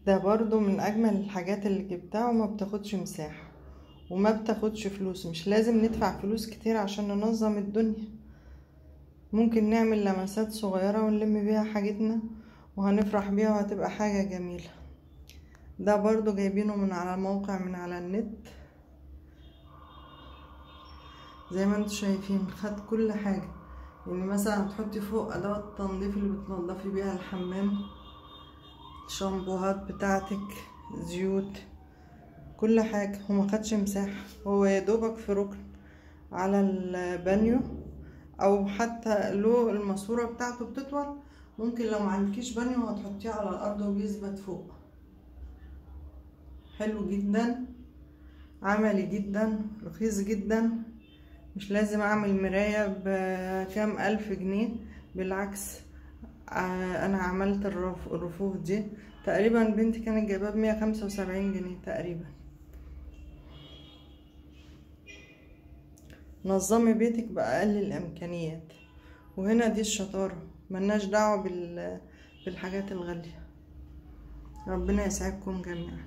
ده برضو من اجمل الحاجات اللي جبتها، وما بتاخدش مساحة وما بتاخدش فلوس. مش لازم ندفع فلوس كتير عشان ننظم الدنيا، ممكن نعمل لمسات صغيرة ونلم بيها حاجتنا وهنفرح بيها وهتبقى حاجة جميلة. ده برضو جايبينه من على موقع من على النت، زي ما انتم شايفين خد كل حاجة. يعني مثلا هتحطي فوق ادوات التنظيف اللي بتنظفي بيها الحمام، الشامبوهات بتاعتك، زيوت، كل حاجة. هو ما خدش مساحة، هو يا دوبك في ركن على البانيو، او حتى لو الماسورة بتاعته بتطول ممكن لو ما عندكيش بانيو هتحطيه على الارض وبيثبت فوق. حلو جدا، عملي جدا، رخيص جدا. مش لازم اعمل مراية بكام الف جنيه، بالعكس. انا عملت الرفوف دي تقريبا بنتي كانت جايباها ب175 جنيه تقريبا. نظمي بيتك باقل الامكانيات، وهنا دي الشطارة، ملناش دعوة بالحاجات الغالية. ربنا يسعدكم جميعا.